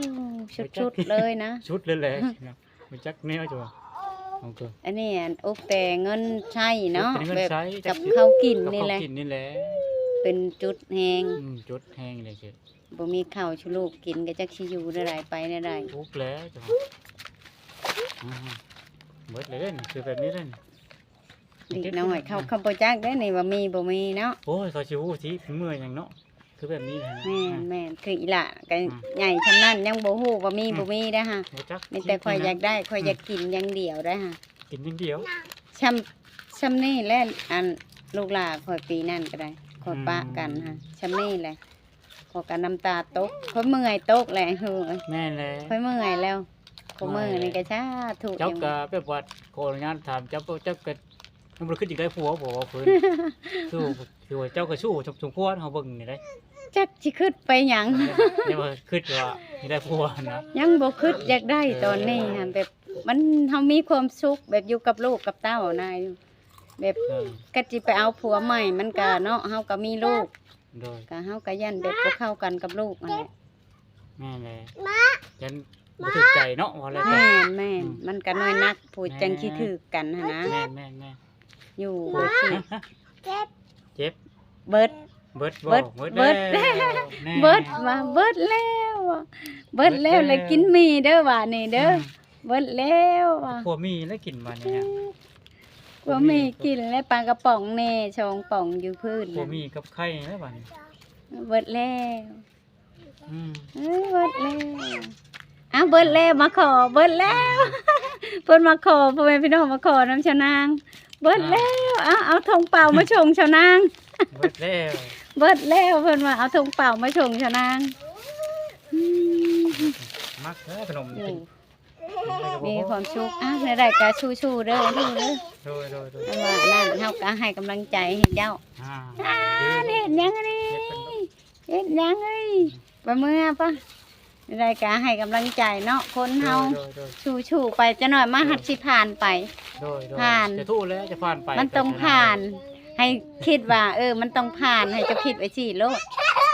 ສຸດໆເລີຍນະ. ສຸດເລີຍແຫຼະ. ບໍ່ຈັກແນວ ບໍ່ຈັກແນວ ເຈົ້າວ່າ ອັນນີ້ ອັນ ອົບແຕ່ເງິນໃຊ້ເນາະ. ແບບກັບເຂົ້າກິນນີ້ແຫຼະ ເປັນຈຸດແຮງ. ອືມ ຈຸດແຮງເລີຍ. ບໍ່ມີເຂົ້າສູ່ລູກກິນ ກໍຈັກຊິຢູ່ແນວໃດ ໄປແນວໃດ. ທຸກແລ້ວ ເຈົ້າວ່າ. ອືມ ເບິດເລີຍເດ້ນີ້ ຄືແບບນີ້ເດ້ນີ້. ເດັກນ້ອຍເຂົາ ເຂົາບໍ່ຈັກເດ້ນີ້ວ່າມີບໍ່ມີເນາະ. ໂອ້ຍ ເຂົາຊິຮູ້ຊິເມື່ອຫຍັງເນາະ. ຄືແບບນີ້ນະ. ແມ່ນໆ ຄືອີ່ຫຼ້າກໍ ອືມ ໃຫຍ່ຊ່ຳນັ້ນ ຍັງບໍ່ຮູ້ວ່າມີ ອືມ ບໍ່ມີເດ້ຫະ. ບໍ່ຈັກ ມີແຕ່ຂ້ອຍຢາກໄດ້ ຂ້ອຍ ອືມ ຢາກກິນຢ່າງດຽວເດ້ຫະ. ກິນຢ່າງດຽວ. ຊ່ຳ ຊ່ຳນີ້ແຫຼະ ອັນ ລູກຫຼ້າຂ້ອຍປີນັ້ນກໍໄດ້ ຂ້ອຍ ອືມ ປະກັນຫະ ຊ່ຳນີ້ແຫຼະ. ຂ້ອຍກໍນ້ຳຕາຕົກ ຂ້ອຍເມື່ອຍຕົກແຫຼະ. ແມ່ນແຫຼະ ຂ້ອຍເມື່ອຍແລ້ວ. ຄູ່ມື້ນີ້ກໍສາທຸ ເຈົ້າກໍແບບວ່າ ຂໍອະນຸຍາດຖາມເຈົ້າ ເຈົ້າກໍຍັງບໍ່ໄດ້ຄິດຢາກໄດ້ຜົວບໍ່? ວ່າເພິ່ນ ຄື ຄືວ່າເຈົ້າກໍສູ້ສົມຄວນ ເຮົາເບິ່ງນີ້ໄດ໋. ຈັກຊິຄິດໄປຫຍັງ ຍັງບໍ່ຄິດວ່າຊິໄດ້ຜົວນະ. ຍັງບໍ່ຄິດຢາກໄດ້ຕອນນີ້ຫັ້ນ ແບບມັນ ເຮົາມີຄວາມສຸກແບບຢູ່ກັບລູກກັບເຕົ້ານະ ແບບ ເອີ ຄັນຊິໄປເອົາຜົວໃໝ່ມັນກໍເນາະ ເຮົາກໍມີລູກ. ໂດຍ. ກໍເຮົາກໍຢ້ານແບບບໍ່ເຂົ້າກັນກັບລູກຫັ້ນແຫຼະ. ແມ່ນແຫຼະ ຢ້ານບໍ່ຖືກໃຈເນາະ ວ່າແລ້ວ. ແມ່ນໆ ອືມ ມັນກໍນ້ອຍໜັກຜູ້ ແມ່ນ ຈັ່ງຊິຖືກກັນຫັ້ນນະ. ແມ່ນໆໆ ຢູ່ ເຈັບ ເຈັບ ເບິດ ເບິດບໍ່? ເບິດ ເບິດ ເບິດແລ້ວ ແນ່ ເບິດວ່າ ເບິດແລ້ວ ເບິດແລ້ວ ເບິດແລ້ວ ແລ້ວກິນໝີ່ເດີບາດນີ້ເດີ. ອືມ ເບິດແລ້ວວ່າ ຜົວໝີ່ແລ້ວກິນບາດນີ້ນະ. ຜົວໝີ່ກິນແລ້ວ ປາກະປ໋ອງແນ່ ສອງປ໋ອງຢູ່ພື້ນ ຜົວໝີ່ກັບໄຂ່ແລ້ວບາດນີ້. ເບິດແລ້ວ. ອືມ ເອີ ເບິດແລ້ວ. ອ້າວ ເບິດແລ້ວ ມາຂໍ ເບິດແລ້ວ. ເພິ່ນມາຂໍ ພໍ່ແມ່ພີ່ນ້ອງມາຂໍນຳຊາວນາງ. ເບິດແລ້ວ. ອ້າວ ເອົາ ເອົາຖົງເປົາມາສົ່ງຊາວນາງ. ເບິດແລ້ວ ເບິດແລ້ວ ເພິ່ນວ່າເອົາຖົງເປົາມາສົ່ງຊາວນາງ. ອືມ ມັກເດີຂະໜົມນີ້ ກິນ ມີຄວາມສຸກ. ອ່ະ ແນວໃດກໍສູ້ໆເດີ ສູ້ເດີ. ໂດຍໆໆ ອັນວ່ານັ້ນ ເຮົາກໍໃຫ້ກຳລັງໃຈໃຫ້ເຈົ້າ. ອ່າ ອ່າ ເຮັດຫຍັງອັນນີ້ ເຮັດຫຍັງເອີຍ? ໄປເມືອປະ ໃດໆກໍໃຫ້ກຳລັງໃຈເນາະ ຄົນເຮົາ. ໂດຍໆ ສູ້ໆໄປ ຈັກໜ້ອຍມັນ ໂດຍ ຮັດຊິຜ່ານໄປ. ໂດຍໆ ຜ່ານ ຈະທຸແລ້ວຈະຜ່ານໄປ ມັນຕ້ອງຜ່ານ. ໃຫ້ຄິດວ່າ ເອີ ມັນຕ້ອງຜ່ານ ໃຫ້ເຈົ້າຄິດໄວ້ຊີ້ໂລດ.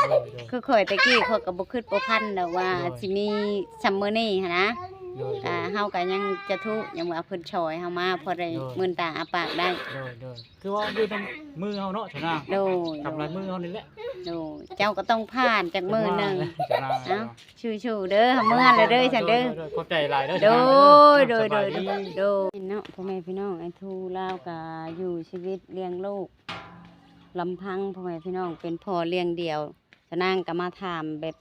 ໂດຍໆ ຄືຂ້ອຍແຕ່ກີ້ ຂ້ອຍກໍບໍ່ຄິດບໍ່ຝັນດອກວ່າ ໂດຍ ຊິມີຊ່ຳມື້ນີ້ຫັ້ນນະ. ໂດຍໆ ກະເຮົາກໍຍັງຈະທຸ ຍັງວ່າເພິ່ນຊ່ອຍເຮົາມາ ພໍໄດ້ ໂດຍ ມື່ນຕາອ້າປາກໄດ້. ໂດຍໆ ຄືວ່າຢູ່ນຳມືເຮົາເນາະຊະນາງ. ໂດຍ ກຳລາຍມືເຮົານີ້ແຫຼະ. ໂດຍ ເຈົ້າກໍຕ້ອງຜ່ານຈັກມື້ໜຶ່ງ. ເອົ້າ ສູ້ໆເດີ ເຮົາເມືອແລ້ວເດີ ໂດຍໆ ຊັ້ນເດີ. ໂດຍໆ ຂອບໃຈຫຼາຍເດີ ໂດຍ ສະບາຍດີ ໂດຍ ສະບາຍດີ ໂດຍ. ເນາະ ພໍ່ແມ່ພີ່ນ້ອງ ອ້າຍທູລາວກໍຢູ່ຊີວິດລ້ຽງລູກລຳພັງ ພໍ່ແມ່ພີ່ນ້ອງ ເປັນພໍ່ລ້ຽງດຽວ. ຊະນາງກໍມາຖາມແບບ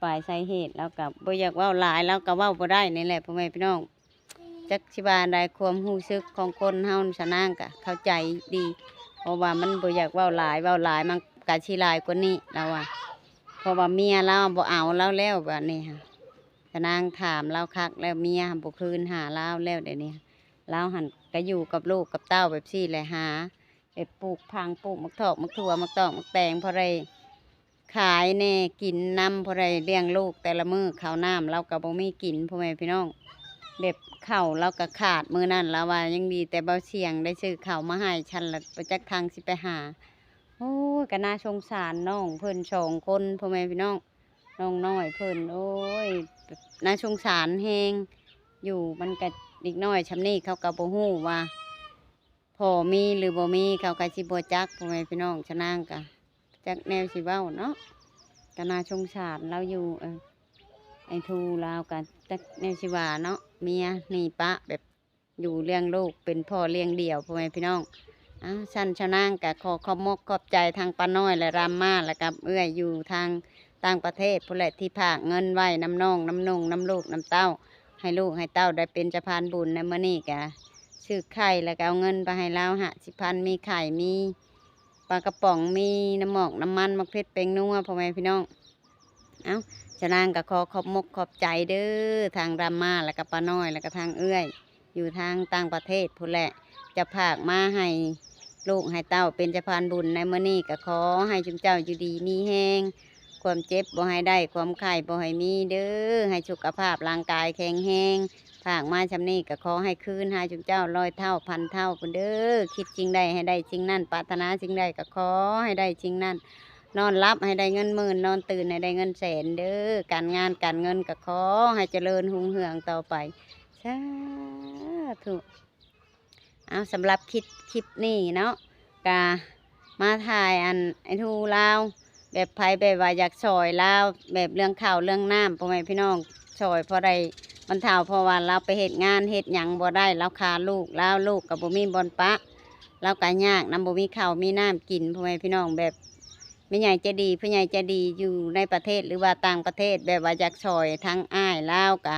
ປາຍສາເຫດ ລາວກໍບໍ່ຢາກເວົ້າຫຼາຍ ລາວກໍເວົ້າບໍ່ໄດ້ນີ້ແຫຼະ ພໍ່ແມ່ພີ່ນ້ອງ. ຈັກຊິວ່າໃດ ຄວາມຮູ້ສຶກຂອງຄົນເຮົາ ຊະນາງກໍເຂົ້າໃຈດີ ເພາະວ່າມັນບໍ່ຢາກເວົ້າຫຼາຍ ເວົ້າຫຼາຍມັນກໍຊິຫຼາຍກວ່ານີ້ ລາວວ່າ. ເພາະວ່າເມຍລາວບໍ່ເອົາລາວແລ້ວບາດນີ້ຫະ. ຊະນາງຖາມລາວຄັກແລ້ວ ເມຍຫັ້ນບໍ່ຄືນຫາລາວແລ້ວ ດຽວນີ້ລາວຫັ້ນກໍຢູ່ກັບລູກກັບເຕົ້າແບບຊີ້ແຫຼະ ຫາ ແບບປູກຜັງ ປູກໝາກຖອກ ໝາກຖົ່ວ ໝາກຕອກ ໝາກແຕງ ພໍໄດ້ຂາຍແດ່ ກິນນຳ ພໍໄດ້ລ້ຽງລູກແຕ່ລະມື້. ເຂົ້ານ້ຳລາວກໍບໍ່ມີກິນ ພໍ່ແມ່ພີ່ນ້ອງ ແບບເຂົ້າລາວກໍຂາດ. ມື້ນັ້ນລາວວ່າ ຍັງດີແຕ່ເບົາສຽງໄດ້ຊື້ເຂົ້າມາໃຫ້ຊັ້ນລະ ບໍ່ຈັກທາງຊິໄປຫາ. ໂອ້ຍ ກໍໜ້າສົງສານນ້ອງເພິ່ນສອງຄົນ ພໍ່ແມ່ພີ່ນ້ອງ ນ້ອງນ້ອຍເພິ່ນ. ໂອ້ຍ ໜ້າສົງສານແຮງ ຢູ່ມັນກໍເດັກນ້ອຍຊ່ຳນີ້ ເຂົາກໍບໍ່ຮູ້ວ່າ ພໍ່ມີຫຼືບໍ່ມີ ເຂົາກໍຊິບໍ່ຈັກ ພໍ່ແມ່ພີ່ນ້ອງ. ຊະນາງກະຈັກແນວຊິເວົ້າເນາະ ກະໜ້າສົງສານລາວຢູ່. ເອີ ໄອ້ທູລາວກະຈັກແນວຊິວ່າເນາະ ເມຍໜີປະ ແບບຢູ່ລ້ຽງລູກ ເປັນພໍ່ລ້ຽງດຽວ ພໍ່ແມ່ພີ່ນ້ອງ. ເອົ້າ ຊັ້ນຊະນາງກະຂໍຂອບມົກຂອບໃຈທາງປ້ານ້ອຍ ແລະ ຣາມມາ ແລະ ກັບເອື້ອຍຢູ່ທາງຕ່າງປະເທດພຸ້ນແຫຼະ ທີ່ຝາກເງິນໄວ້ນຳນ້ອງ ນຳນຸ່ງ ນຳລູກ ນຳເຕົ້າ ໃຫ້ລູກໃຫ້ເຕົ້າໄດ້ເປັນສະພານບຸນໃນມື້ນີ້ກະ ຊື້ໄຂ່ ແລ້ວກໍເອົາເງິນໄປໃຫ້ລາວຫ້າສິບພັນ ມີໄຂ່ ມີປາກະປ໋ອງ ມີນ້ຳໝອກນ້ຳມັນ ໝາກເຜັດ ແປ້ງນົວ ພໍ່ແມ່ພີ່ນ້ອງ. ເອົ້າ ຊະນາງກໍຂໍຂອບມົກຂອບໃຈເດີ ທາງດຳມາ ແລ້ວກໍປ້ານ້ອຍ ແລ້ວກໍທາງເອື້ອຍ ຢູ່ທາງຕ່າງປະເທດພຸ້ນແຫຼະ ຈະຝາກມາໃຫ້ ລູກໃຫ້ເຕົ້າເປັນສະພານບຸນໃນມື້ນີ້ ກໍຂໍໃຫ້ຊຸມເຈົ້າຢູ່ດີມີແຮງ ຄວາມເຈັບບໍ່ໃຫ້ໄດ້ ຄວາມໄຂ້ບໍ່ໃຫ້ມີເດີ້ ໃຫ້ສຸຂະພາບຮ່າງກາຍແຂງແຮງ. ຝາກມາຊ່ຳນີ້ກໍຂໍໃຫ້ຄືນຫາຊຸມເຈົ້າຮ້ອຍເທົ່າພັນເທົ່າພຸ້ນເດີ້. ຄິດສິ່ງໃດໃຫ້ໄດ້ສິ່ງນັ້ນ ປາດຖະໜາສິ່ງໃດກໍຂໍໃຫ້ໄດ້ສິ່ງນັ້ນ. ນອນຫຼັບໃຫ້ໄດ້ເງິນໝື່ນ ນອນຕື່ນໃຫ້ໄດ້ເງິນແສນເດີ້. ການງານການເງິນກໍຂໍໃຫ້ຈະເລີນຮຸ່ງເຮືອງຕໍ່ໄປ ສາທຸ. ເອົາ ສຳລັບຄລິບ ຄລິບນີ້ເນາະ ກະມາຖ່າຍອັນໄອ້ທູລາວ ແບບໃຜແບບວ່າຢາກຊ່ອຍລາວ ແບບເລື່ອງເຂົ້າເລື່ອງນ້ຳ ພໍ່ແມ່ພີ່ນ້ອງ ຊ່ອຍພໍໄດ້ບັນເທົາ ເພາະວ່າລາວໄປເຮັດງານເຮັດຫຍັງບໍ່ໄດ້ ລາວຂາລູກລາວ ລູກກໍບໍ່ມີບ່ອນປະ ລາວກໍຍາກນຳ ບໍ່ມີເຂົ້າມີນ້ຳກິນ ພໍ່ແມ່ພີ່ນ້ອງ. ແບບແມ່ໃຫຍ່ໃຈດີ ຜູ້ໃຫຍ່ໃຈດີຢູ່ໃນປະເທດ ຫຼືວ່າຕ່າງປະເທດ ແບບວ່າຢາກຊ່ອຍທາງອ້າຍລາວ ກໍ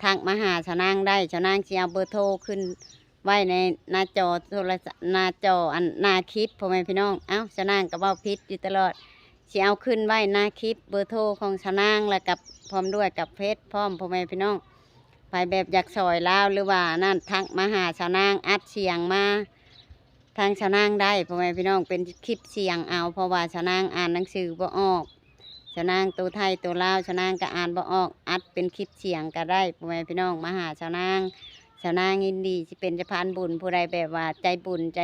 ທັກມາຫາສານາງໄດ້ ສານາງຊິເອົາເບີໂທຂຶ້ນ ໄວ້ໃນໜ້າຈໍໂທລະສະ ໜ້າຈໍອັນ ໜ້າຄລິບ ພໍ່ແມ່ພີ່ນ້ອງ. ເອົ້າ ສານາງກໍເວົ້າຜິດຢູ່ຕະຫຼອດ ຊິເອົາຂຶ້ນໄວ້ໜ້າຄລິບ ເບີໂທຂອງສານາງ ແລະກັບ ພ້ອມດ້ວຍກັບເຟສພ້ອມ ພໍ່ແມ່ພີ່ນ້ອງ. ໃຜແບບຢາກຊ່ອຍລາວ ຫຼືວ່ານັ້ນ ທັກມາຫາສານາງ ອັດສຽງມາທາງສານາງໄດ້ ພໍ່ແມ່ພີ່ນ້ອງ ເປັນຄລິບສຽງເອົາ ເພາະວ່າສານາງອ່ານໜັງສືບໍ່ອອກ. ສານາງໂຕໄທໂຕລາວ ສານາງກໍອ່ານບໍ່ອອກ ອັດເປັນຄລິບສຽງກໍໄດ້ ພໍ່ແມ່ພີ່ນ້ອງ ມາຫາສານາງ. ສານາງຍິນດີຊິເປັນສະພານບຸນ ຜູ້ໃດແບບວ່າໃຈບຸນໃຈ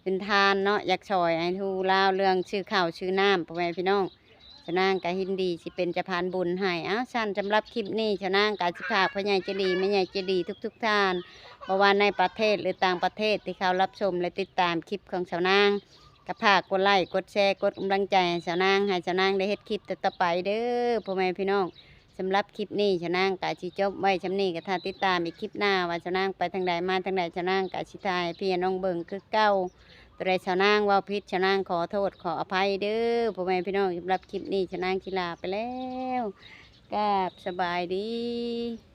ເປັນທານເນາະ ຢາກຊ່ອຍໄອ້ທູລາວເລື່ອງຊື້ເຂົ້າຊື້ນ້ຳ ພໍ່ແມ່ພີ່ນ້ອງ ສານາງກໍຍິນດີຊິເປັນສະພານບຸນໃຫ້. ເອົ້າ ຊັ້ນສຳລັບຄລິບນີ້ ສານາງກໍຊິພາກພໍ່ໃຫຍ່ໃຈດີ ແມ່ໃຫຍ່ໃຈດີທຸກໆທ່ານ ບໍ່ວ່າໃນປະເທດ ຫຼືຕ່າງປະເທດ ທີ່ເຂົ້າຮັບຊົມ ແລະຕິດຕາມຄລິບຂອງສານາງ ກໍຝາກກົດໄລ ກົດແຊ ກົດກຳລັງໃຈໃຫ້ສານາງ ໃຫ້ສານາງໄດ້ເຮັດຄລິບຕໍ່ໆໄປເດີ້ ພໍ່ແມ່ພີ່ນ້ອງ. ສຳລັບຄລິບນີ້ ສານາງກໍຊິຈົບໄວ້ຊ່ຳນີ້ ກໍຖ້າຕິດຕາມອີກຄລິບໜ້າວ່າສານາງໄປທາງໃດມາທາງໃດ ສານາງກໍຊິຖ່າຍໃຫ້ພີ່ນ້ອງເບິ່ງຄືເກົ່າ. ໂຕໃດສານາງເວົ້າຜິດ ສານາງຂໍໂທດຂໍອະໄພເດີ້ ພໍ່ແມ່ພີ່ນ້ອງ. ສຳລັບຄລິບນີ້ ສານາງຊິລາໄປແລ້ວ ກາບສະບາຍດີ.